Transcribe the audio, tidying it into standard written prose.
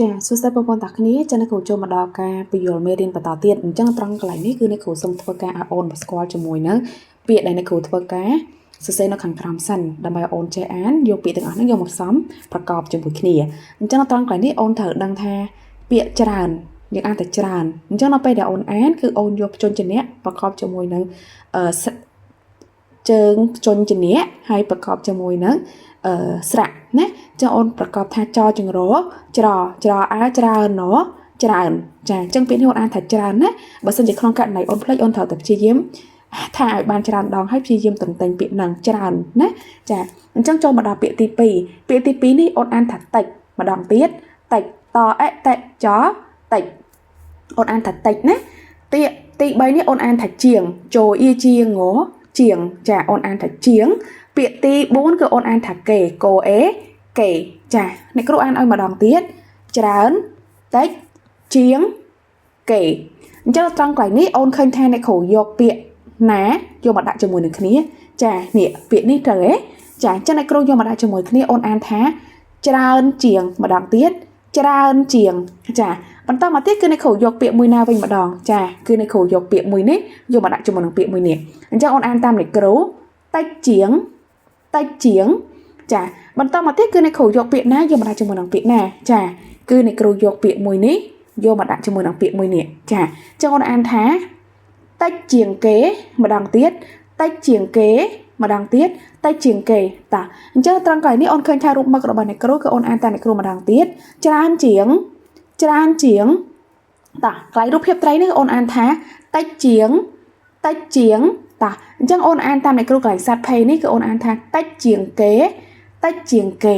ចាសួស្តីបងប្អូនទាំងគ្នាចាអ្នកគ្រូចូលមកដល់ការពន្យល់មេរៀនបន្តទៀតអញ្ចឹងត្រង់កន្លែងនេះគឺអ្នកគ្រូសូមធ្វើការឲ្យអូនស្គាល់ជាមួយនឹងពាក្យដែលអ្នកគ្រូធ្វើការសរសេរនៅខាងក្រោមសិនដើម្បីឲ្យអូនចេះអានយកពាក្យទាំងអស់ហ្នឹងយកមកផ្សំប្រកបជាមួយគ្នាអញ្ចឹងត្រង់កន្លែងនេះអូនត្រូវដឹងថាពាក្យច្រើនយើងអានតែច្រើនអញ្ចឹងដល់ពេលដែលអូនអានគឺអូនយកព្យញ្ជនៈប្រកបជាមួយនឹងអឺជើងព្យញ្ជនៈហើយប្រកបជាមួយនឹងអឺស្រៈណាចឹងអូនប្រកបថាចចង្រច្រច្រអើច្រើនណច្រើនចាអញ្ចឹងពាក្យនេះអូនអានថាច្រើនណាបើសិនជាក្នុងករណីអូនភ្លេចអូនត្រូវតែព្យាយាមថាឲ្យបានច្រើនដងហើយព្យាយាមតន្ទិញពាក្យហ្នឹងច្រើនណាចាអញ្ចឹងចូលមកដល់ពាក្យទី2ពាក្យទី2នេះអូនអានថាតិចម្ដងទៀតតិចតអិតិចតិចអូនអានថាតិចណាទីទី3នេះអូនអានថាជាងចូលអ៊ីជាងងជាងចាអូនអានថាជាងពាក្យទី4គឺអូនអានថាគេកោអេគេចាអ្នកគ្រូអានឲ្យម្ដងទៀតច្រើនតិចជាងគេអញ្ចឹងត្រង់កន្លែងនេះអូនឃើញថាអ្នកគ្រូយកពាក្យណាយកមកដាក់ជាមួយនឹងគ្នាចានេះពាក្យនេះត្រូវទេចាអញ្ចឹងអ្នកគ្រូយកមកដាក់ជាមួយគ្នាអូនអានថាច្រើនជាងម្ដងទៀតច្រើនជាងចាបន្តមកទៀតគឺអ្នកគ្រូយកពាក្យមួយណាវិញម្ដងចាគឺអ្នកគ្រូយកពាក្យមួយនេះយកមកដាក់ជាមួយនឹងពាក្យមួយនេះអញ្ចឹងអូនអានតាមអ្នកគ្រូតិចជាងតិចជាងចាបន្តមកទៀតគឺអ្នកគ្រូយកពាក្យណាយកមកដាក់ជាមួយនឹងពាក្យណាចាគឺអ្នកគ្រូយកពាក្យមួយនេះយកមកដាក់ជាមួយនឹងពាក្យមួយនេះចាអញ្ចឹងអូនអានថាតិចជាងគេម្ដងទៀតតិចជាងគេម្ដងទៀតតិចជាងគេតាអញ្ចឹងត្រង់កន្លែងនេះអូនឃើញថារូបមឹករបស់អ្នកគ្រូគឺអូនអានតាមអ្នកគ្រូម្ដងទៀតច្រើនជាងច្រើនជាងតាកន្លែងរូបភាពត្រីនេះអូនអានថាតិចជាងតិចជាងតាអញ្ចឹងអូនអានតាមអ្នកគ្រូកន្លែងសត្វភ័យនេះគឺអូនអានថាតិចជាងគេតិចជាងគេ